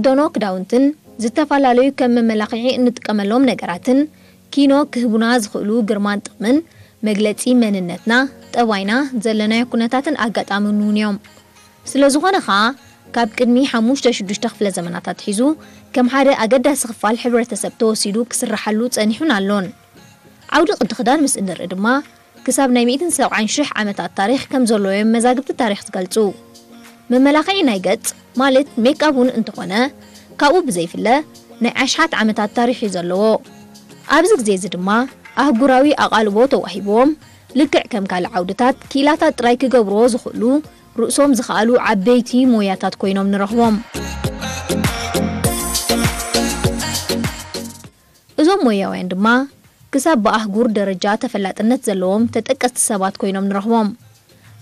ዶኖ ክዳውንትን ዝተፈላለዩ ከም መመላኽዒ እንጥቀመሎም ነገራትን ኪኖ ክህቡና ዝኽእሉ ግርማን ጥቕምን መግለጺ መንነትና፣ ጠባይና፣ ዘለናዮ ኩነታትን ኣጋጣምን እውን እዮም። ስለ ዝኾነ ኸኣ ካብ ቅድሚ ሓሙሽተ ሽዱሽተ ክፍለ ዘመናት ኣትሒዙ ከም ሓደ ኣገዳሲ ክፋል ሕብረተሰብ ተወሲዱ ክስርሓሉ ጸኒሑን ኣሎን። ዓውዲ ቅዲ ክዳን ምስ እንርኢ ድማ ክሳብ ናይ ሚእትን ሰብዓን ሽሕ ዓመታት ታሪኽ ከም ዘለዎ እዮም መዛግብቲ ታሪኽ ዝገልጹ። መመላኽዒ ናይ ገጽ ማለት ሜክኣፕ እውን እንተኾነ ካብኡ ብዘይፍለ ናይ ኣሽሓት ዓመታት ታሪኽ እዩ ዘለዎ። ኣብዚ ግዜ እዚ ድማ ኣህጉራዊ ኣቓልቦ ተዋሂብዎም ልክዕ ከም ካልእ ዓውድታት ክኢላታት ጥራይ ክገብርዎ ዝኽእሉ ርእሶም ዝኸኣሉ ዓበይቲ ሞያታት ኮይኖም ንረኽቦም። እዞም ሞያውያን ድማ ክሳብ ብኣህጉር ደረጃ ተፈላጥነት ዘለዎም ተጠቀስቲ ሰባት ኮይኖም ንረኽቦም።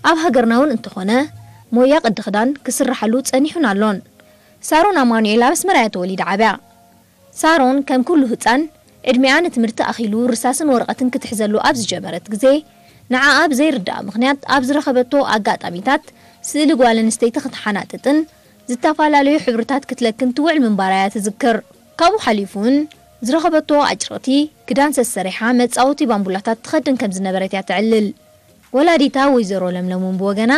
ኣብ ሃገርና እውን እንተኾነ ሞያ ቅዲ ክዳን ክስርሓሉ ጸኒሑን ኣሎን። ሳሮን ኣማኑኤል ኣብ ኣስመራ እያ ተወሊዳ ዓብያ። ሳሮን ከም ኩሉ ህጻን ዕድሚኣ ንትምህርቲ ኣኺሉ ርሳስን ወረቐትን ክትሕዘሉ ኣብ ዝጀመረት ግዜ ንዓኣ ብዘይርድኣ ምኽንያት ኣብ ዝረኸበቶ ኣጋጣሚታት ስእሊ ጓል ኣንስተይቲ ክትሓናጥጥን ዝተፈላለዩ ሕብርታት ክትለክን ትውዕል ምንባራ እያ ትዝክር። ካብኡ ሓሊፉ እውን ዝረኸበቶ ኣጭርቕቲ ክዳን ሰሰሪሓ መጻወቲ ባምቡላታት ትኸድን ከም ዝነበረት እያ ተዕልል። ወላዲታ ወይዘሮ ለምለም እውን ብወገና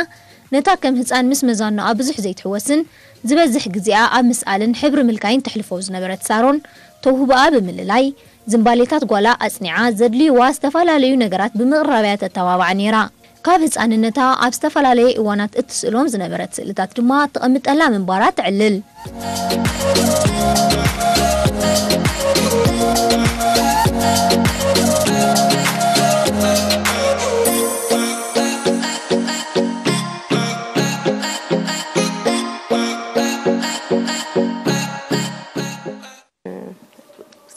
ነታ ከም ህጻን ምስ መዛኖኣ ብዙሕ ዘይትሕወስን ዝበዝሕ ግዜኣ ኣብ ምስኣልን ሕብሪ ምልካይን ተሕልፎ ዝነበረት ሳሮን ተውህቦኣ ብምልላይ ዝንባሌታት ጓላ ኣጽኒዓ ዘድልይዋ ዝተፈላለዩ ነገራት ብምቕራብ እያ ተተባብዓ ነይራ። ካብ ህጻንነታ ኣብ ዝተፈላለየ እዋናት እትስእሎም ዝነበረት ስእልታት ድማ ተቐምጠላ ምንባራ ተዕልል።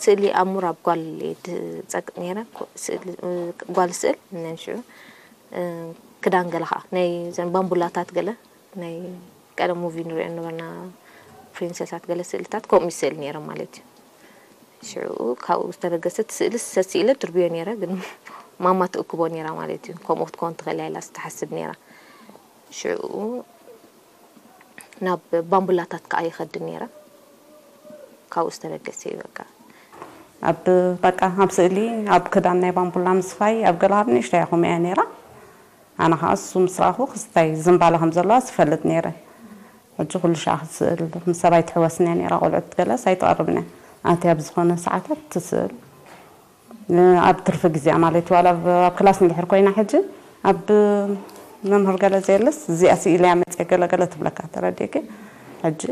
ስእሊ ኣሙር ኣብ ጓል እየ ዝጸቅጥ ነይረ። ኮ-፣ ስእሊ፣ እ፣ ጓል ስእል ነንሽዑ፣ እ፣ ክዳን ገለ ኸዓ ናይ ዘን ባምቡላታት ገለ ናይ ቀደም ሙቪ ንሪኦ ነበርና፣ ፕሪንሰሳት ገለ ስእልታት ከምኡ ይስእል ነይረ ማለት እዩ። ሽዑ ካብኡ ዝተበገሰ እቲ ስእሊ ሰሲእለ ድርብዮ ነይረ፣ ግን ማማ ትእክቦ ነይራ ማለት እዩ። ከምኡ ክትከውን ትኽእል እያ ኢላ ዝተሓስብ ነይራ። ሽዑ ናብ ባምቡላታት ከኣ ይኸድ ነይረ። ካብኡ ዝተበገሰ እዩ በቃ። ኣብ፣ በቃ ኣብ ስእሊ፣ ኣብ ክዳን ናይ ባምቡላ ምስፋይ፣ ኣብ ገለ ኣብ ንእሽተይ እያ ከምኡ እያ ነይራ። ኣነ ኸዓ እሱ ምስ ረኣኹ ክስታይ ዝንባለ ከም ዘለዋ ዝፈልጥ ነይረ። ሕጂ ኩሉ ሻዕ ክትስእል ምስ ሰብ ኣይትሕወስን እያ ነይራ። ቆልዑት ገለስ ኣይትቐርብን እያ። ኣትያ ኣብ ዝኾነ ሰዓታት ትስእል። ኣብ ትርፊ ግዜኣ ማለት እዩ። ዋላ ኣብ፣ ኣብ ክላስ እንድሕር ኮይና ሕጂ ኣብ መምህር ገለ ዘየለስ እዚኣ ስኢለያ መፅየ ገለ ገለ ትብለካ ተረዲእኪ። ሕጂ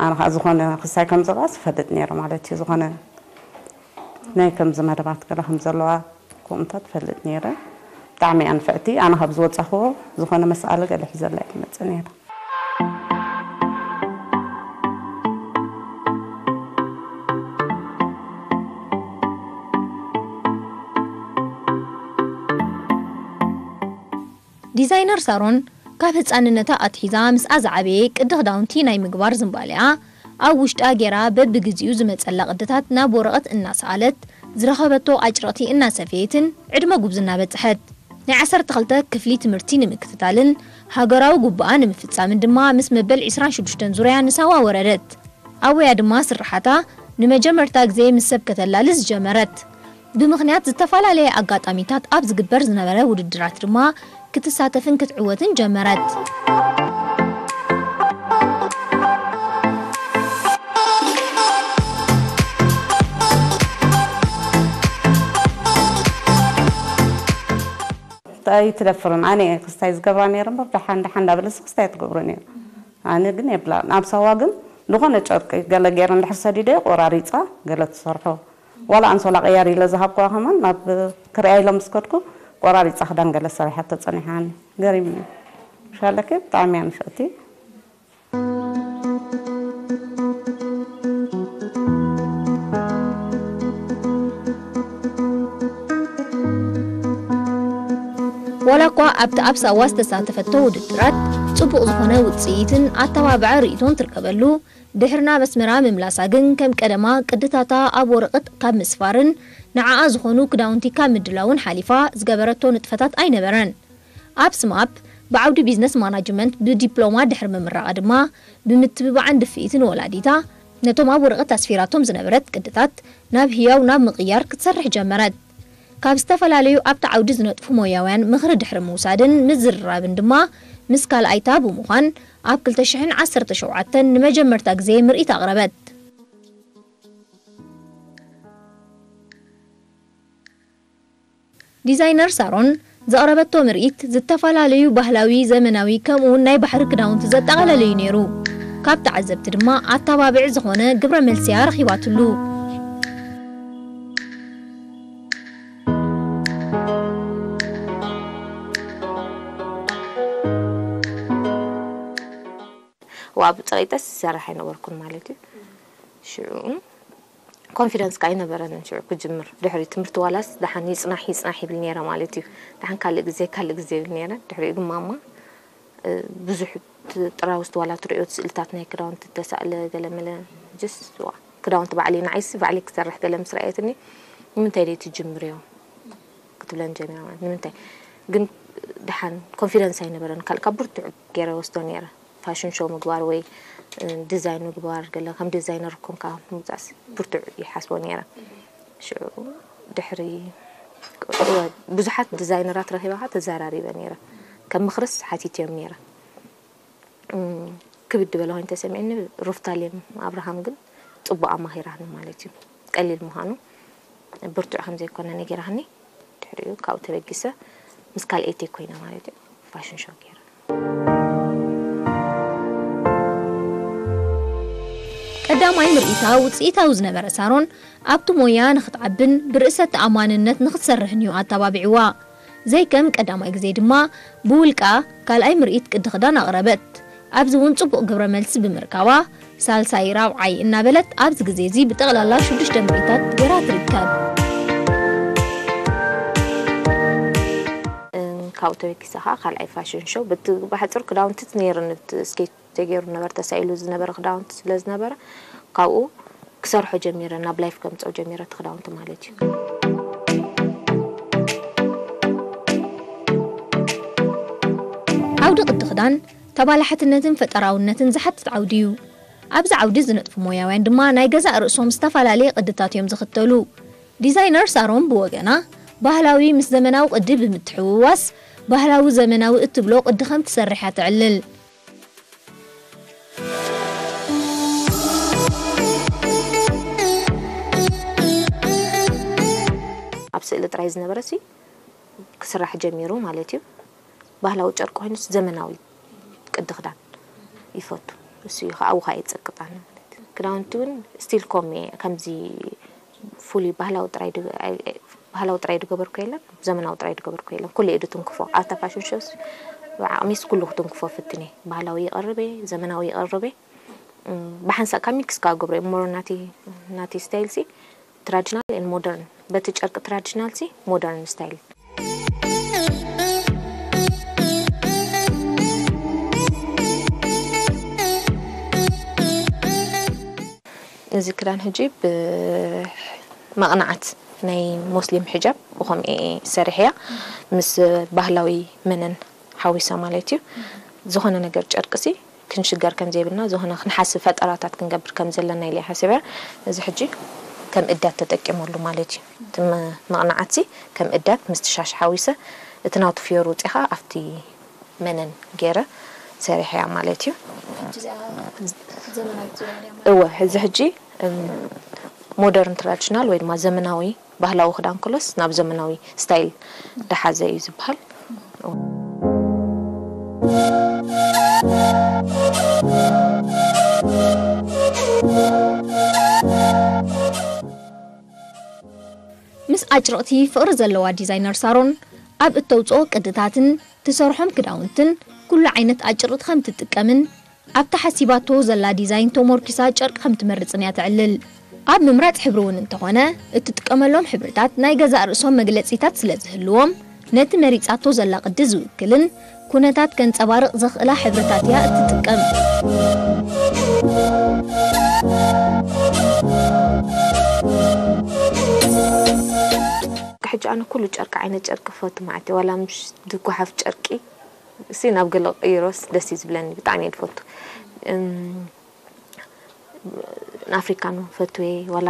ኣነ ከዓ ዝኾነ ክሳይ ከም ዘለዋ ዝፈልጥ ነይረ ማለት እዩ። ዝኾነ ናይ ከምዚ መደባት ገለ ከም ዘለዋ ከምኡታት ትፈልጥ ነይረ። ብጣዕሚ እያ ንፍዕቲ። ኣነ ካብ ዝወፃኽዎ ዝኾነ መስኣለ ገለ ሒዘላ እየ ትመፅእ ነይረ። ዲዛይነር ሳሮን ካብ ህጻንነታ ኣትሒዛ ምስኣ ዝዓበየ ቅዲ ክዳውንቲ ናይ ምግባር ዝንባሌኣ ኣብ ውሽጣ ጌራ በብግዚኡ ዝመጸላ ቅድታት ናብ ወረቐት እናሰኣለት ዝረኸበቶ ኣጭርቕቲ እናሰፈየትን ዕድመ ጉብዝና በጽሐት። ናይ ዓሰርተ ክልተ ክፍሊ ትምህርቲ ንምክትታልን ሃገራዊ ጉባኣ ንምፍጻምን ድማ ምስ መበል ዕስራን ሽዱሽተን ዙርያ ንሳዋ ወረደት። ኣወያ ድማ ስርሓታ ንመጀመርታ ግዜ ምስ ሰብ ከተላልዝ ጀመረት። ብምኽንያት ዝተፈላለየ ኣጋጣሚታት ኣብ ዝግበር ዝነበረ ውድድራት ድማ ክትሳተፍን ክትዕወትን ጀመረት። ኣይትደፍርን። ኣነ እየ ክስታይ ዝገብራ ነይረ እምበር፣ ደሓን ደሓን እንዳበለስ ክስታይ ትገብሮ ነይረ። ኣነ ግን የብላን። ኣብ ሳዋ ግን ዝኾነ ጨርቂ ገለ ገይረ እንድሕር ሰዲደ ቆራሪፃ ገለ ትሰርሖ። ዋላ ኣንሶላ ቀያር ኢለ ዝሃብኳ ከማን ናብ ክሪኣ ኢለ ምስ ከድኩ ቆራሪፃ ክዳን ገለ ሰሪሓቶ ጸኒሓኒ። ገሪምኒ። ሻለከ ብጣዕሚ እያ ንፍዕቲ። ዋላ እኳ ኣብቲ ኣብ ሳዋ ዝተሳተፈቶ ውድድራት ጽቡቕ ዝኾነ ውጽኢትን ኣተባብዐ ርእይቶን ትርከበሉ፣ ድሕሪ ናብ ኣስመራ ምምላሳ ግን ከም ቀደማ ቅድታታ ኣብ ወረቐት ካብ ምስፋርን ንዓኣ ዝኾኑ ክዳውንቲ ካብ ምድላውን ሓሊፋ ዝገበረቶ ንጥፈታት ኣይነበረን። ኣብ ስማፕ ብዓውዲ ቢዝነስ ማናጅመንት ብዲፕሎማ ድሕሪ ምምራቓ ድማ ብምትብባዕን ድፍኢትን ወላዲታ ነቶም ኣብ ወረቐት ኣስፊራቶም ዝነበረት ቅድታት ናብ ህያው ናብ ምቕያር ክትሰርሕ ጀመረት። ካብ ዝተፈላለዩ ኣብቲ ዓውዲ ዝነጥፉ ሞያውያን ምኽሪ ድሕሪ ምውሳድን ምዝርራብን ድማ፣ ምስ ካልኣይታ ብምዃን ኣብ ክልተ ሽሕን ዓሰርተ ሸውዓተን ንመጀመርታ ግዜ ምርኢት ኣቕረበት። ዲዛይነር ሳሮን ዘቕረበቶ ምርኢት ዝተፈላለዩ ባህላዊ፣ ዘመናዊ፣ ከምኡውን ናይ ባሕሪ ክዳውንቲ ዘጠቓለለ እዩ ነይሩ። ካብ ተዓዘብቲ ድማ ኣተባብዒ ዝኾነ ግብረ መልሲ እያ ረኺባትሉ። ዋብ ፀቂጠስ ዝሰራሕ ኣይነበርኩን ማለት እዩ። ሽዑ ኮንፊደንስ ከኣ ኣይነበረንን ሽዑ ክጅምር። ድሕሪ ትምህርቲ ዋላስ ደሓን ይጽናሕ ይጽናሕ ይብል ነይረ ማለት እዩ። ደሓን ካልእ ግዜ ካልእ ግዜ ይብል ነይረ። ድሕሪኡ ግን ማማ ብዙሕ ጥራውስቲ ዋላ ትርእዮ ስእልታት ናይ ክዳውንቲ ተሳእለ ገለመለ ጅስ ዋ ክዳውንቲ ባዕሊ ንዓይሲ ባዕሊ ክሰርሕ ገለ ምስ ረኣየትኒ ንምንታይ ደይ ትጅምርዮ ክትብለን ጀሚራ ማለት ንምንታይ ግን ደሓን ኮንፊደንስ ኣይነበረን ካልካ ብርቱዕ ገይረ ወስዶ ነይረ ፋሽን ሾው ምግባር ወይ ዲዛይን ምግባር ገለ ከም ዲዛይነር ኮንካ ምውፃእስ ብርቱዕ ይሓስቦ ነይረ ሽዑ ድሕሪ ብዙሓት ዲዛይነራት ረኺባኻ ተዘራሪበ ነይረ ከም ምኽርስ ሓቲትዮም ነይረ ክብድ በለ ኮይኑ ተሰሚዕኒ ሩፍታሌም ኣብርሃም ግን ፅቡቅ ኣማኺራኒ ማለት እዩ ቀሊል ምዃኑ ብርቱዕ ከም ዘይኮነ ነጊራኒ ድሕሪኡ ካብኡ ተበጊሰ ምስ ካልኤተይ ኮይነ ማለት እዩ ፋሽን ሾው ገይረ ቀዳማይ ምርኢታ ውፅኢታዊ ዝነበረ ሳሮን ኣብቲ ሞያ ንክትዓብን ብርእሰ ተኣማንነት ንክትሰርሕን እዩ ኣተባቢዕዋ። ዘይከም ቀዳማይ ግዜ ድማ ብውልቃ ካልኣይ ምርኢት ቅዲ ክዳን ኣቕረበት። ኣብዚ እውን ጽቡቕ ግብረ መልሲ ብምርካባ ሳልሳይ፣ ራብዓይ እናበለት ኣብዚ ግዜ እዚ ብጠቕላላ ሽዱሽተ ምርኢታት ገይራ ትርከብ። ካብኡ ተበጊሰ ከዓ ካልኣይ ፋሽን ሾው ብቲ ብሓፂሩ ክዳውንቲ ነይሩ ስኬት ተገይሩ ነበር ተሳኢሉ ዝነበረ ክዳውንቲ ስለ ዝነበረ ካብኡ ክሰርሖ ጀሚረ ናብ ላይፍ ከምፅኦ ጀሚረ እቲ ክዳውንቲ ማለት እዩ ዓውዲ ቅዲ ክዳን ተባላሕትነትን ፈጠራውነትን ዝሓትት ዓውዲ እዩ። ኣብዚ ዓውዲ ዝነጥፉ ሞያውያን ድማ ናይ ገዛእ ርእሶም ዝተፈላለየ ቅድታት እዮም ዝኽተሉ። ዲዛይነር ሳሮን ብወገና ባህላዊ ምስ ዘመናዊ ቅዲ ብምትሕውዋስ ባህላዊ ዘመናዊ እትብሎ ቅዲ ከም ትሰርሕ እያ ተዕልል። ኣብ ስእሊ ጥራይ ዝነበረ ሲ ክስራሕ ጀሚሩ ማለት እዩ። ባህላዊ ጨርቂ ኮይኑስ ዘመናዊ ቅዲ ክዳን ይፈቱ። እሱ እዩ ከዓ ውሃ የፀቅጣኒ ማለት እዩ። ክዳውንቲ እውን ስቲል ኮም እየ ከምዚ ፍሉይ ባህላዊ ጥራይ ድ- ኣይ- ኣይ- ባህላዊ ጥራይ ድገበርኩ የለን ዘመናዊ ጥራይ ድገበርኩ የለን ኩሉ እየ ድትንክፎ ኣብታ ፋሽን ሾውስ ብዓቕሚስ ኩሉ ክትንክፎ ፍትን እየ ባህላዊ ይቐርብ እየ ዘመናዊ ይቐርብ እየ እም፣ ብሓንሳእ ካብ ሚክስ ካብ ገብረ እየ ሞሮ ናቲ ናቲ ስታይል ሲ ትራዲሽናል ን ሞደርን በቲ ጨርቂ ትራዲሽናል ሲ ሞደርን ስታይል እዚ ክዳን ሕጂ ብመቕናዓት ናይ ሞስሊም ሕጃብ ብኸምኡ እየ ሰሪሐያ ምስ ባህላዊ መነን ሓዊሰ ማለት እዩ ዝኾነ ነገር ጨርቅሲ ክንሽገር ከም ዘይብልና ዝኾነ ክንሓስብ ፈጠራታት ክንገብር ከም ዘለና ኢለ ሓሲበ እዚ ሕጂ ከም እዳት ተጠቂመሉ ማለት እዩ እቲ መቕናዓትሲ ከም እዳት ምስቲ ሻሽ ሓዊሰ እቲ ናቱ ፍዮር ውፅኻ ኣብቲ መነን ገይረ ሰሪሐያ ማለት እዩ። እወ እዚ ሕጂ ሞደርን ትራዲሽናል ወይ ድማ ዘመናዊ ባህላዊ ክዳን ክሎስ ናብ ዘመናዊ ስታይል ደሓዘ እዩ ዝበሃል። ምስ ኣጭርቕቲ ፍቕሪ ዘለዋ ዲዛይነር ሳሮን ኣብ እተውፅኦ ቅድታትን ትሰርሖም ክዳውንትን ኩሉ ዓይነት ኣጭርቕቲ ከም ትጥቀምን ኣብታ ሓሲባቶ ዘላ ዲዛይን ተሞርኪሳ ጨርቂ ከም ትመርፅን እያ ተዕልል። ኣብ ምምራፅ ሕብሪ እውን እንተኾነ እትጥቀመሎም ሕብርታት ናይ ገዛእ ርእሶም መግለፂታት ስለ ዝህልዎም ነቲ መሪፃቶ ዘላ ቅዲ ዝውክልን ኩነታት ከንፀባርቕ ዘኽእላ ሕብርታት እያ እትጥቀም። ሕጂ ኣነ ኩሉ ጨርቂ ዓይነት ጨርቂ ክፈቱ ማለት እዩ ዋላ ምሽ ድጓሓፍ ጨርቂ እሲ ናብ ገለ ቀይሮስ ደስ እዩ ዝብለኒ ብጣዕሚ እየ ዝፈቱ እም፣ ኣፍሪካን ፈትወ፣ ዋላ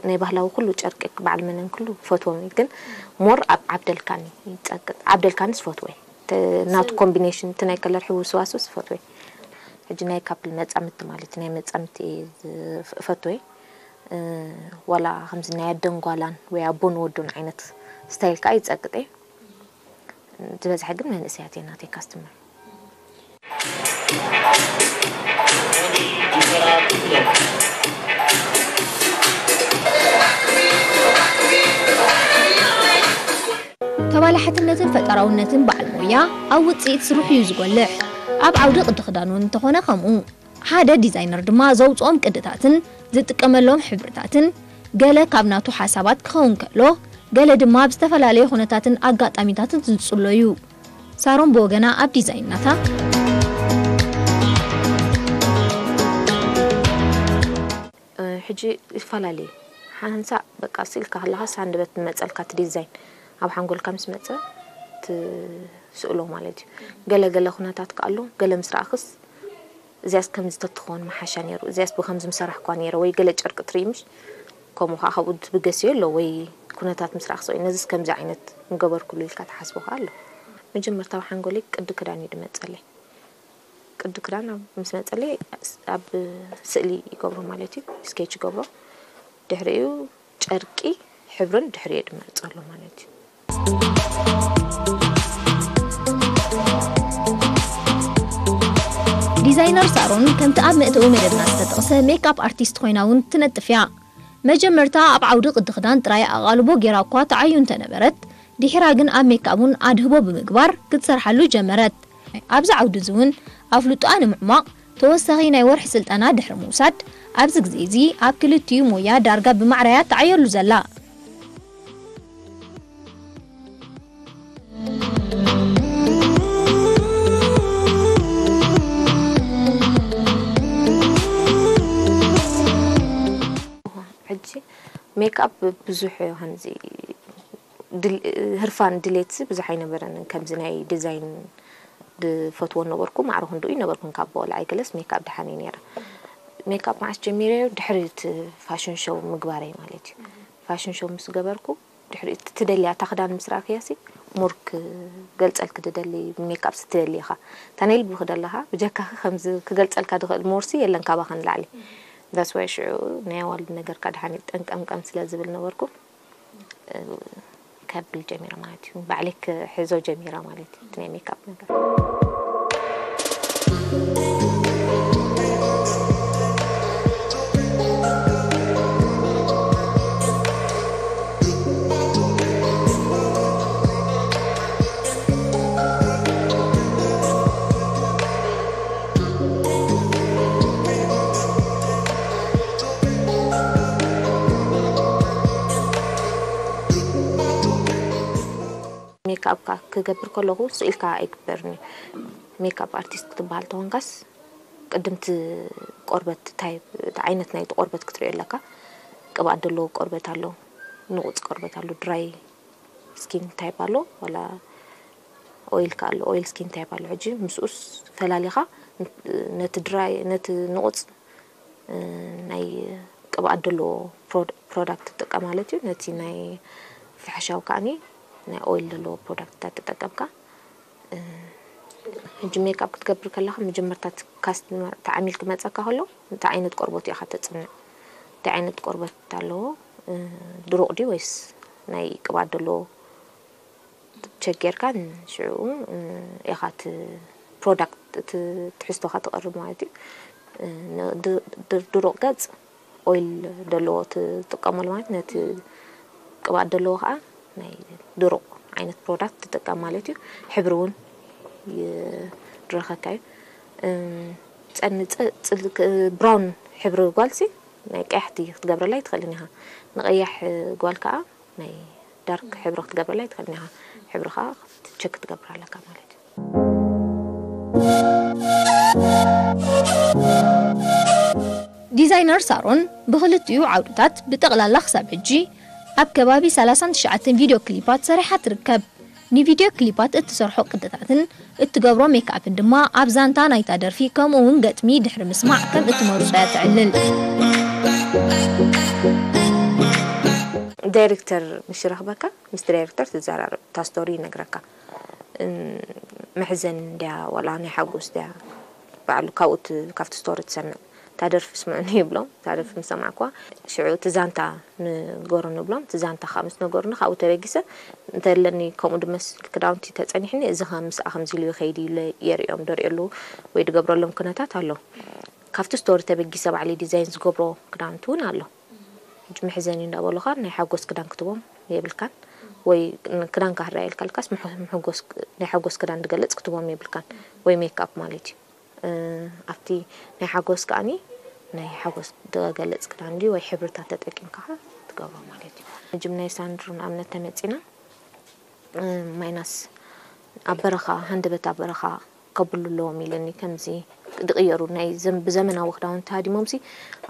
ናይ ባህላዊ ኩሉ ጨርቂ በዓል መነን ኩሉ ፈትዎም። ግን ሞር ኣብ ዓብደልካኒ ይጸቅጥ። ዓብደልካንስ ፈትወ። ናቱ ኮምቢኔሽን እቲ ናይ ከለር ሕውስዋስውስ ፈትወ። ሕጂ ናይ ካፕል መጻምቲ ማለት ናይ መጻምቲ እየ ዝፈትወ። ዋላ ከምዚ ናይ ኣደን ጓላን ወይ ኣቦን ወዱን ዓይነት ስታይል ከዓ ይጸቅጥ እየ። ዝበዝሐ ግን መንእሰያት እየ ናተይ ካስትመር። ተባላሕትነትን ፈጠራውነትን በዓል ሞያ ኣብ ውፅኢት ስርሑ እዩ ዝጎልሕ። ኣብ ዓውዲ ቅዲ ክዳን እውን እንተኾነ ከምኡ። ሓደ ዲዛይነር ድማ ዘውፅኦም ቅድታትን ዝጥቀመሎም ሕብርታትን ገለ ካብ ናቱ ሓሳባት ክኸውን ከሎ፣ ገለ ድማ ኣብ ዝተፈላለዩ ኩነታትን ኣጋጣሚታትን ዝፅሎ እዩ። ሳሮን ብወገና ኣብ ዲዛይን ናታ ሕጂ ይፈላለዩ። ሓንሳእ በቃ ስኢልካ ከለኻስ ሃንደበት ዝመፀልካ እቲ ዲዛይን ኣብ ሓንጎልካ ምስ መፀ ትስእሎ ማለት እዩ። ገለ ገለ ኩነታት ከኣሉ ገለ ምስ ረኣኽስ እዚኣስ ከምዚ ተትኾን መሓሻ ነይሩ፣ እዚኣስ ብከምዚ ምሰራሕኳ ነይረ ወይ ገለ ጨርቂ ትርኢ ምሽ ከምኡ ከዓ ካብኡ ትብገስዮ ኣሎ ወይ ኩነታት ምስ ረኣኽስ ወይ ነዚስ ከምዚ ዓይነት ምገበርኩሉ ኢልካ ትሓስቦ ከዓ ኣሎ። መጀመርታ ኣብ ሓንጎለይ ቅዲ ክዳን እዩ ድመፀለይ። ቅዲ ክዳን ኣብ ምስ መፀለይ ኣብ ስእሊ ይገብሮ ማለት እዩ፣ ስኬች ይገብሮ። ድሕሪኡ ጨርቂ ሕብርን ድሕሪኡ ድመርፀሉ ማለት እዩ። ዲዛይነር ሳሮን ከምቲ ኣብ መእተዊ መደብና ዝተጠቕሰ ሜክኣፕ ኣርቲስት ኮይና እውን ትነጥፍ እያ። መጀመርታ ኣብ ዓውዲ ቅዲ ክዳን ጥራይ ኣቓልቦ ጌራ እኳ ትዓዩ እንተነበረት፣ ድሒራ ግን ኣብ ሜክኣፕ እውን ኣድህቦ ብምግባር ክትሰርሓሉ ጀመረት። ኣብዚ ዓውዲ እዚ እውን ኣፍልጦኣ ንምዕሟቕ ተወሳኺ ናይ ወርሒ ስልጠና ድሕሪ ምውሳድ፣ ኣብዚ ግዜ እዚ ኣብ ክልቲኡ ሞያ ዳርጋ ብማዕረያ ትዓየሉ ዘላ። ሕጂ ሜክኣፕ ብዙሕ ከምዚ ድል- ህርፋን ድሌትሲ ብዙሕ ኣይነበረንን። ከምዚ ናይ ዲዛይን ዝፈትዎ ነበርኩ፣ ማዕረ ክንድኡ ይነበርኩን ካብ በወላ ኣይገለስ ሜክኣፕ ደሓን እዩ ነይረ። ሜክኣፕ መዓስ ጀሚረዮ? ድሕሪ እቲ ፋሽን ሾው ምግባረይ ማለት እዩ። ፋሽን ሾው ምስ ገበርኩ ድሕሪ እቲ ትደልያ እታ ክዳን ምስ ረኣኽያሲ ሞር ክገልፀልኪ ትደሊ ሜክኣፕ ስትደሊ ኢኻ። እታ ናይ ልብኺ ደለኻ ብጀካኺ ከምዚ ክገልፀልካ ዝኽእል ሞርሲ የለን ካባኻ ንላዕሊ። ዳስ ዋይ ሽዑ ናይ ኣዋልድ ነገርካ ደሓን እዩ ጠንቀምቀም ስለ ዝብል ነበርኩ። ከብል ጀሚረ ማለት እዩ። ባዕለይ ክሕዞ ጀሚረ ማለት እዩ። እቲ ናይ ሜክኣፕ ነገር። ሜክኣፕ ክገብር ከለኹ ስኢልካ ኣይግበርን እዩ። ሜክኣፕ ኣርቲስት ክትበሃል ተኾንካስ ቅድምቲ ቆርበት ታይፕ እቲ ዓይነት ናይቲ ቆርበት ክትሪኦ ኣለካ። ቅብኣት ዘለዎ ቆርበት ኣሎ፣ ንቑፅ ቆርበት ኣሎ፣ ድራይ ስኪን ታይፕ ኣሎ፣ ዋላ ኦይል ከ ኣሎ፣ ኦይል ስኪን ታይፕ ኣሎ። ሕጂ ምስኡስ ፈላሊኻ ነቲ ድራይ ነቲ ንቑፅ ናይ ቅብኣት ዘለዎ ፕሮዳክት ትጥቀም ማለት እዩ። ነቲ ናይ ፈሓሻዊ ከዓኒ ናይ ኦይል ዘለዎ ፕሮዳክትታት ተጠቀምካ። ሕጂ ሜክኣፕ ክትገብር ከለኻ መጀመርታ ካስትመር ተዓሚል ክመፀካ ከሎ እንታይ ዓይነት ቆርበት ኢኻ ተፅንዕ? እንታይ ዓይነት ቆርበት ኣለዎ? ድሩቕ ድዩ ወይስ ናይ ቅብኣት ዘለዎ ቸክ ጌርካ ንሽዑ ኢኻ እቲ ፕሮዳክት እቲ ትሕዝቶኻ ትቕርብ ማለት እዩ። ድሩቕ ገጽ ኦይል ዘለዎ ትጥቀመሉ ማለት ነቲ ቅብኣት ዘለዎ ከዓ ናይ ድሩቕ ዓይነት ፕሮዳክት ትጥቀም ማለት እዩ። ሕብሪ እውን ይድረኸካ እዩ። ጸንፀ ብራውን ሕብሪ ጓልሲ ናይ ቀያሕቲ ክትገብረላ ይትኽእልን ኢኻ። ንቐያሕ ጓል ከዓ ናይ ዳርክ ሕብሪ ክትገብረላ ይትኽእልን ኢኻ። ሕብሪ ከዓ ቸክ ክትገብር ኣለካ ማለት እዩ። ዲዛይነር ሳሮን ብኽልቲኡ ዓውድታት ብጠቕላላ ክሳብ ሕጂ ኣብ ከባቢ ሰላሳን ትሽዓተን ቪድዮ ክሊፓት ሰሪሓ ትርከብ። ንቪድዮ ክሊፓት እትሰርሖ ቅድታትን እትገብሮ ሜክኣፕን ድማ ኣብ ዛንታ ናይታ ደርፊ ከምኡ እውን ገጥሚ ድሕሪ ምስማዕ ከም እትመርጾ እያ ተዕልል። ዳይሬክተር ምስ ረኽበካ፣ ምስ ዳይሬክተር ትዘራረብ፣ እታ ስቶሪ ይነግረካ። መሕዘን እንድያ ዋላ ናይ ሓጎስ ድያ፣ ባዕሉ ካብኡ ካብቲ ስቶሪ ትሰምዕ። እታ ደርፊ ስምዑኒ ይብሎም። እታ ደርፊ ምስ ሰማዕኩዋ፣ ሽዑ እቲ ዛንታ ንገሩ ንብሎም። እቲ ዛንታ ከዓ ምስ ነገሩኒ፣ ካብኡ ተበጊሰ እንተለኒ ከምኡ ድመስል ክዳውንቲ ተፀኒሕኒ፣ እዚ ከ ምስኣ ከምዚ ኢሉ ይኸይድ ኢለ የርእዮም። ደርእየሉ ወይ ድገብረሎም ኩነታት ኣሎ። ካብቲ ስቶሪ ተበጊሰ ባዕለይ ዲዛይን ዝገብሮ ክዳውንቲ እውን ኣሎ። ሕጂ መሕዘኒ እንዳበሉኻ ናይ ሓጎስ ክዳን ክትቦም የብልካን፣ ወይ ክዳን ካህራ የልካልካስ ናይ ሓጎስ ክዳን ድገልፅ ክትቦም የብልካን፣ ወይ ሜክኣፕ ማለት እዩ። ኣብቲ ናይ ሓጎስ ከኣኒ ናይ ሓጎስ ድገልፅ ክዳን ድዩ ወይ ሕብርታት ተጠቂምካ ትገብሮ ማለት እዩ። ጅም ናይ ሳንድሩ ንኣብነት ተመፂና፣ ማይናስ ኣብ በረኻ፣ ሃንደበት ኣብ በረኻ ከብሉ ኣለዎም ኢለኒ። ከምዚ ድቕየሩ ናይ ዘም- ብዘመናዊ ክዳውንቲ ሃዲሞምሲ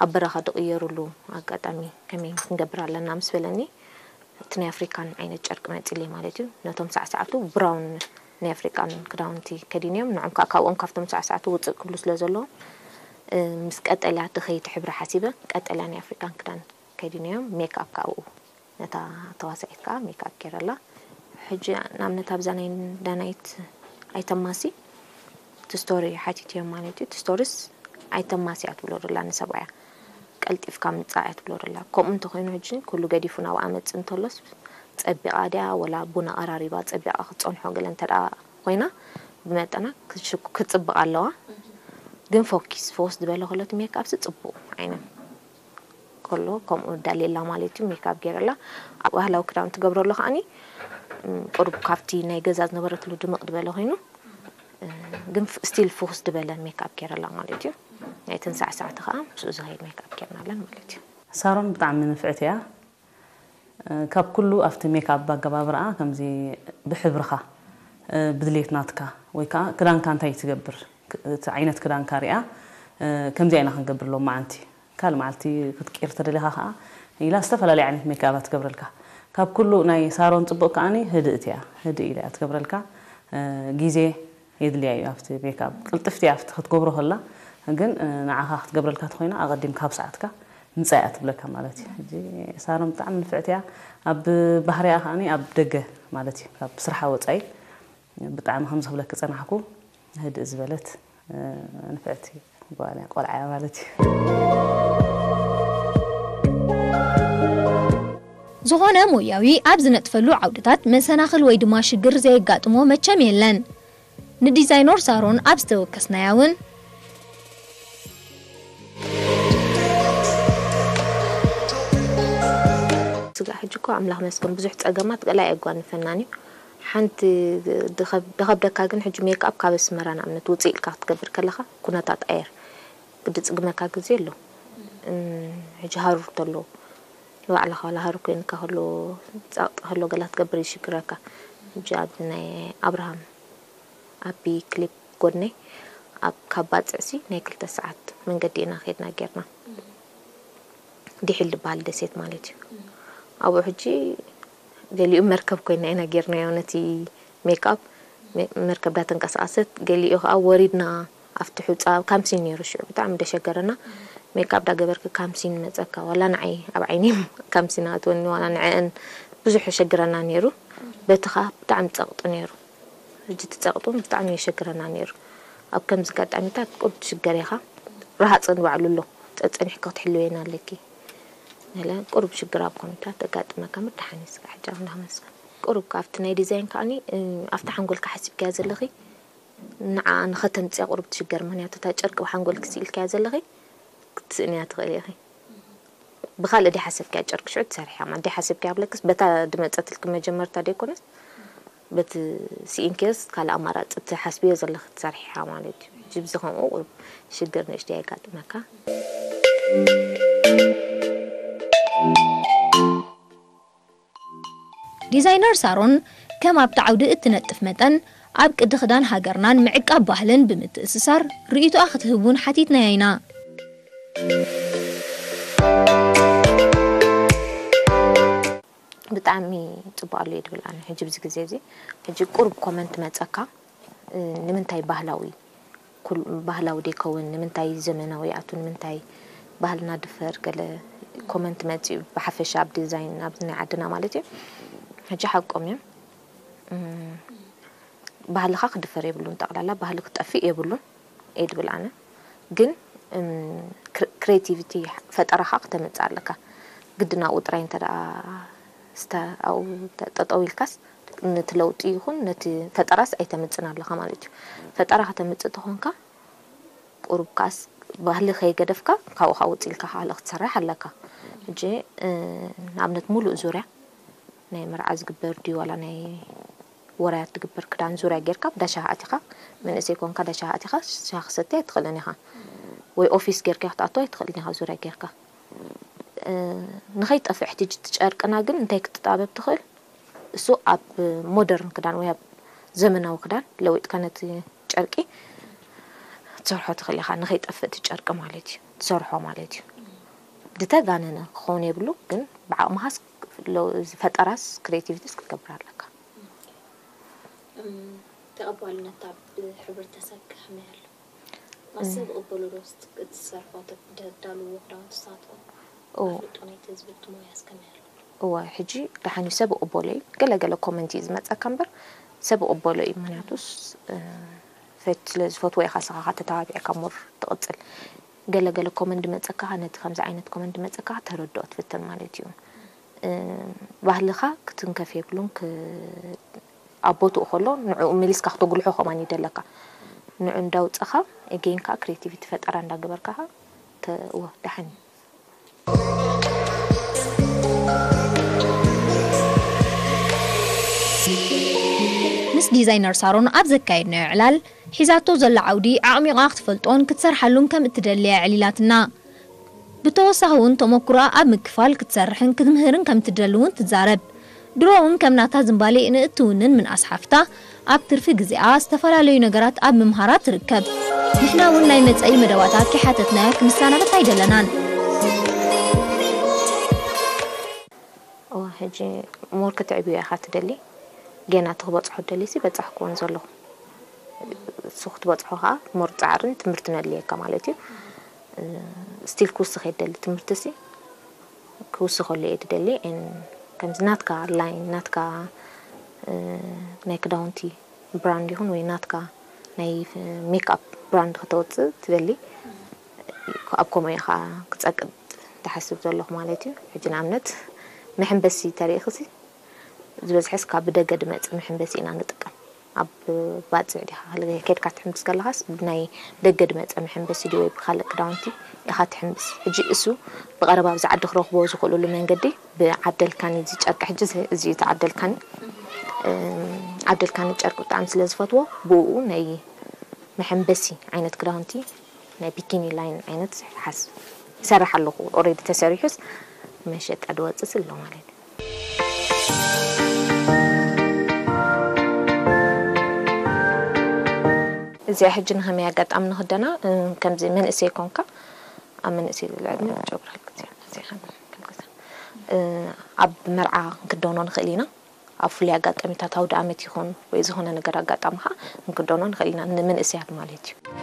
ኣብ በረኻ ድቕየሩሉ ኣጋጣሚ ከመይ ክንገብር ኣለና ምስ በለኒ፣ እቲ ናይ ኣፍሪካን ዓይነት ጨርቂ መፂለይ ማለት እዩ። ነቶም ሳዕሳዕቱ ብራውን ናይ ኣፍሪካን ክዳውንቲ ከዲንዮም፣ ንዖም ከዓ ካብኦም ካብቶም ሳዕሳዕቱ ውፅእ ክብሉ ስለ ዘለዎም፣ ምስ ቀጠልያ ድኸይድ ሕብሪ ሓሲበ ቀጠልያ ናይ ኣፍሪካን ክዳን ከዲንዮም፣ ሜክ ኣፕ ካብኡ ነታ ተዋሳኢት ከዓ ሜክ ኣፕ ገይረላ። ሕጂ ንኣብነት ኣብዛ ናይ ዳናይት ኣይተማሲ እቲ ስቶሪ ሓቲትዮም ማለት እዩ። እቲ ስቶሪስ ኣይተማሲ እያ ትብሎ ደላ ንሰብኣያ፣ ቀልጢፍካ ምጻእ እያ ትብሎ ደላ። ከምኡ እንተኮይኑ ሕጂ ኩሉ ገዲፉ ናብኣ መጽእ እንተሎስ ጸቢቓ ድያ ወላ ቡን ኣቐራሪባ ጸቢቓ ክትጸንሖ ገለ እንተ ደኣ ኮይና ብመጠና ክትሽኩ- ክትጽብቕ ኣለዋ። ግን ፎኪስ ፎስ ዝበለ ከሎ እቲ ሜክ ኣፕሲ ጽቡቕ ዓይነት ከሎ ከምኡ ዳሌላ ማለት እዩ። ሜክኣፕ ገይረላ ኣብ ባህላዊ ክዳን ትገብረሉ ከዓኒ ቁሩብ ካብቲ ናይ ገዛ ዝነበረትሉ ድምቕ ዝበለ ኮይኑ ግን ስቲል ፍኹስ ዝበለ ሜክኣፕ ገይረላ ማለት እዩ። ናይተን ሳዕሳዕቲ ከዓ ምስኡ ዝኸይድ ሜክኣፕ ገይርናለን ማለት እዩ። ሳሮን ብጣዕሚ ንፍዕቲ እያ። ካብ ኩሉ ኣብቲ ሜክኣፕ ኣገባብርኣ ከምዚ ብሕብርኻ ብድሌት ናትካ ወይ ከዓ ክዳንካ እንታይ ትገብር እቲ ዓይነት ክዳንካ ሪኣ ከምዚኣ ኢና ክንገብር ሎማዓንቲ ካልእ መዓልቲ ክትቅይር ተደሊኻ ከዓ ኢላ ዝተፈላለየ ዓይነት ሜክኣባት ትገብረልካ። ካብ ኩሉ ናይ ሳሮን ፅቡቕ ከዓኒ ህድእቲ እያ። ህድእ ኢላ እያ ትገብረልካ። ግዜ የድልያ እዩ ኣብቲ ሜክኣፕ። ቅልጥፍቲ እያ ኣብቲ ክትገብሮ ከላ ግን ንዓኻ ክትገብረልካ ተኮይና ኣቐዲምካ ኣብ ሰዓትካ ምፃእ እያ ትብለካ ማለት እዩ። ሕጂ ሳሮን ብጣዕሚ ንፍዕቲ እያ። ኣብ ባህርያ ከዓኒ ኣብ ደገ ማለት እዩ ካብ ስርሓ ወፃኢ ብጣዕሚ ከምዚ ክብለኪ ፀናሕኩ ህድእ ዝበለት ንፍዕቲ ጓል እያ ቆልዓ እያ ማለት እዩ። ዝኾነ ሞያዊ ኣብ ዝነጥፈሉ ዓውድታት መሰናኽል ወይ ድማ ሽግር ዘየጋጥሞ መቸም የለን። ንዲዛይኖር ሳሮን ኣብ ዝተወከስናያ እውን ስጋዕ ሕጂ እኮ ኣምላኽ መስገን ብዙሕ ጸገማት ገላ የጓንፈናን እዩ። ሓንቲ ድኸብደካ ግን ሕጂ ሜክኣፕ ካብ ኣስመራ ንኣብነት ውፅእ ኢልካ ክትገብር ከለኻ ኩነታት ኣየር ግዲ ፅግመካ ግዜ ኣሎ። ሕጂ ሃሩር ተሎ ንባዕልኻ ዋላ ሃሩር ኮይንካ ከሎ ፃቕጢ ከሎ ገላ ክትገብር ይሽግረካ። ሕጂ ኣብ ናይ ኣብርሃም ኣቢ ክሊፕ ጎድነይ ኣብ ካብ ባፅዕሲ ናይ ክልተ ሰዓት መንገዲ ኢና ከድና ጌርና። ዲሒል ዝበሃል ደሴት ማለት እዩ። ኣብኡ ሕጂ ገሊኡ መርከብ ኮይና ኢና ጌርናዮ ነቲ ሜክኣፕ መርከብ ዳተንቀሳቀሰት ገሊኡ ከዓ ወሪድና ኣብቲ ሑፃ ካምሲን ነይሩ ሽዑ ብጣዕሚ ደሸገረና። ሜክኣፕ ዳገበርክ ካምሲን መፀካ ዋላ ንዓይ ኣብ ዓይኒ ካምሲን ኣትወኒ ዋላ ንዐአን ብዙሕ የሸግረና ነይሩ። በቲ ከዓ ብጣዕሚ ፀቕጢ ነይሩ። ሕጂ እቲ ፀቕጢ እውን ብጣዕሚ የሸግረና ነይሩ። ኣብ ከምዚ ኣጋጣሚታት ቁሩብ ትሽገር ኢኻ። ረሃፅ ንባዕሉ ኣሎ። ፀፀኒሕኪ ክትሕልወየን ኣለኪ። ገለ ቁሩብ ሽግር ኣብ ኮምፒውተር ተጋጥመካ ምድሓን እዩ ስጋዕ ሕጂ ኣምላኽ መስገን። ቁሩብ ካብቲ ናይ ዲዛይን ከዓኒ ኣብቲ ሓንጎልካ ሓሲብካያ ዘለኺ ንዓ ንኸተምፅያ ቁሩብ ትሽገር ምክንያቱ እታ ጨርቂ ብሓንጎልኪ ስኢልካያ ዘለኺ ክትስእንያ ትኽእሊ ኢኺ። ብኻልእ ደይ ሓሰብክያ ጨርቂ ሽዑ ትሰርሕያ ማለት ደይ ሓሰብክያ ብለክስ በታ ድመፀትልኪ መጀመርታ ደይኮነስ በቲ ስኢንክዮስ ካልእ ኣማራፂ ትሓስብዮ ዘለኺ ትሰርሕያ ማለት እዩ። ጅብዚ ከምኡ ቁሩብ ሽግር ንእሽተይ የጋጥመካ። ዲዛይነር ሳሮን ከም ኣብቲ ዓውዲ እትነጥፍ መጠን ኣብ ቅዲ ክዳን ሃገርናን ምዕቃብ ባህልን ብምትእስሳር ርእይቶኣ ክትህብ እውን ሓቲትናያ ኢና። ብጣዕሚ ጽቡቕ ኣሎ እየ ድብል ኣነ። ሕጂ ብዚ ግዜ እዚ፣ ሕጂ ቁሩብ ኮመንት መጸካ፣ እ፣ ንምንታይ ባህላዊ፣ ኩል-፣ ባህላዊ ደይከውን፣ ንምንታይ ዘመናዊ ይኣቱ፣ ንምንታይ ባህልና ድፈር፣ ገለ ኮመንት መጺኡ፣ ብሓፈሻ ኣብ ዲዛይን፣ ኣብ ናይ ዓድና ማለት እዩ። ሕጂ ሓቆም እዮም። እም፣ ባህልኻ ክድፈር የብሉን፣ ጠቕላላ ባህሊ ክጠፍእ የብሉን እየ ድብል ኣነ። ግን፣ እም፣ ክር-፣ ክሬቲቪቲ፣ ፈጠራኻ ክተምጽእ ኣለካ። ግድን ኣብኡ ጥራይ እንተ ደኣ ስተ-፣ ኣብኡ ተ-፣ ጠጠው ኢልካስ፣ ነቲ ለውጢ ይኹን ነቲ ፈጠራስ ኣይተምጽን ኣለኻ ማለት እዩ። ፈጠራ ከተምጽእ ተኾንካ፣ ቁሩብ ከኣስ ባህሊ ከይገደፍካ፣ ካብኡ ካብ ውጽእ ኢልካ ካልእ ክትሰርሕ ኣለካ። ሕጂ፣ እ፣ ንኣብነት፣ ሙሉእ ዙርያ ናይ መርዓ ዝግበር ድዩ፣ ዋላ ናይ ወራያት ዝግበር ክዳን ዙርያ ጌርካ፣ ዳሻ ኣቲኻ፣ መንእሰይ ኮንካ፣ ዳሻ ኣቲኻ፣ ሻሂ ክሰትያ ኣይትኽእልን ኢኻ። ወይ ኦፊስ ጌርካ ክትኣቱ ኣይትኽእልን ኢኻ፣ ዙርያ ጌርካ። እ፣ ንኸይጠፍእ ሕጂ እቲ ጨርቅና ግን እንታይ ክትጣበብ ትኽእል? እሱ ኣብ ሞደርን ክዳን ወይ ኣብ ዘመናዊ ክዳን ለዊጥካ ነቲ ጨርቂ ትሰርሖ ትኽእል ኢኻ፣ ንኸይጠፍእ እቲ ጨርቂ ማለት እዩ፣ ትሰርሖ ማለት እዩ። ዝተጋነነ ክኸውን የብሉ፣ ግን ብዓቕምኻስ ሎ-፣ ፈጠራስ ክሬቲቪቲስ ክትገብር ኣለካ። እም፣ ተቐባልነት ኣብ ሕብረተሰብ ከመይ ኣሎ? ማሰብ እቕበሉ ዶ? እስቲ እትሰርሖ፣ ተ-፣ ተዳልዎ ክዳውንቲ ንስኻትኩም እዎ። ኣፍልጦ ናይቲ ህዝቢ እቲ ሞያስ ከመይ ኣሎ? እወ፣ ሕጂ ደሓን እዩ፣ ሰብ እቕበሎ እዩ። ገለ ገለ ኮመንት እዩ ዝመጸካ እምበር፣ ሰብ እቕበሎ እዩ። ምኽንያቱስ፣ እ፣ ፈት-፣ ስለ ዝፈትዎ ኢኻ ንስኻ ተተባቢዕካ ሞር ትቕጽል። ገለ ገለ ኮመንት ድመጸካ፣ ነቲ ከምዚ ዓይነት ኮመንት ድመጸካ ተረድኦ ትፍትን ማለት እዩ። እ፣ ባህልኻ ክትንከፍ የብሉን፣ ክ-፣ ኣብ ቦትኡ ከሎ ንዕኡ መሊስካ ክተጉልሖ ከማን ይደለካ። ንዑ እንዳውጸኻ፣ ኤጌን ከኣ ክሬቲቪቲ ፈጠራ እንዳገበርካ ከኣ ተ-፣ እወ፣ ደሓን እዩ። ምስ ዲዛይነር ሳሮን ኣብ ዘካየድናዮ ዕላል፣ ሒዛቶ ዘላ ዓውዲ ኣዕሚቓ ክትፈልጦን ክትሰርሓሉን ከም እትደሊ ኣዕሊላትና። ብተወሳኺ እውን ተመኩሮኣ ኣብ ምክፋል ክትሰርሕን ክትምህርን ከም እትደሊ እውን ትዛረብ። ድሮ እውን ከም ናታ ዝንባሌ ንእትውንን ምንኣስ ሓፍታ፣ ኣብ ትርፊ ግዜኣ ዝተፈላለዩ ነገራት ኣብ ምምሃራ ትርከብ። ንሕና እውን ናይ መጻኢ መደባታ ከይሓተትናያ ክንሰናበት ኣይደለናን። እዋ፣ ሕጂ ሞር ክትዕብዮ ኢኻ ትደሊ። ጌና እቲ ክበጽሖ ትደሊ ሲ በጻሕኩዎን ዘለኹ። እሱ ክትበጽሖ ኸኣ ሞር ጻዕርን ትምህርትን ኣድልየካ ማለት እዩ። እ፣ ስቲል ክውስኽ እየ ትደሊ ትምህርቲ ሲ ክውስኸሉ እየ ትደሊ። ኤን ከምዚ ናትካ ላይን፣ ናትካ፣ እ፣ ናይ ክዳውንቲ ብራንድ ይኹን ወይ ናትካ ናይ ሜክኣፕ ብራንድ ከተውጽእ ትደሊ፣ ኣብ ከምኡ ኢኻ ክጸቅጥ ትሓስብ ዘለኹ ማለት እዩ። ሕጂ ንኣብነት መሐንበሲ ተሪእኽሲ፣ ዝበዝሐስ ካብ ብደገ ድመጽእ መሐንበሲ ኢና ንጥቀም። ኣብ ባጽዕ ዲኻ፣ ኬድካ ትሕምብስ ከለኻስ ብናይ ደገ ድመጽእ መሐንበሲ ድዩ ወይ ብኻልእ ክዳውንቲ ኢኻ ትሕምብስ? ሕጂ እሱ ብቐረባ ኣብዚ ዓዲ ክረኽቦ ዝኽእሉሉ መንገዲ ብዓደልካኒ፣ እዚ ጨርቂ ሕጂ እዚ፣ እዚ እዩ ተዓደልካኒ። እም፣ ዓደልካኒ ጨርቂ ብጣዕሚ ስለ ዝፈትዎ፣ ብኡ ናይ መሐንበሲ ዓይነት ክዳውንቲ፣ ናይ ቢኪኒ ላይን ዓይነት ሓስ-፣ ይሰርሕ ኣለኹ። ኦልሬዲ ተሰሪሑስ መሸጣ ድወፅእ ኣሎ ማለት እዩ። እዚኣ ሕጂ ንኸመይ ኣጋጣሚ ንኽደና፣ እ፣ ከምዚ መንእሰይ ኮንካ፣ ኣብ መንእሰይ ዝለዕል ጨጉራ ግዜ፣ እዚኣ ከም፣ ከም ግዜ፣ እ፣ ኣብ መርዓ ክንክደኖ ንኽእል ኢና። ኣብ ፍሉይ ኣጋጣሚታት ኣውደ ኣመት ይኹን ወይ ዝኾነ ነገር ኣጋጣሚ ኸዓ ክንክደኖ ንኽእል ኢና፣ ንመንእሰያት ማለት እዩ።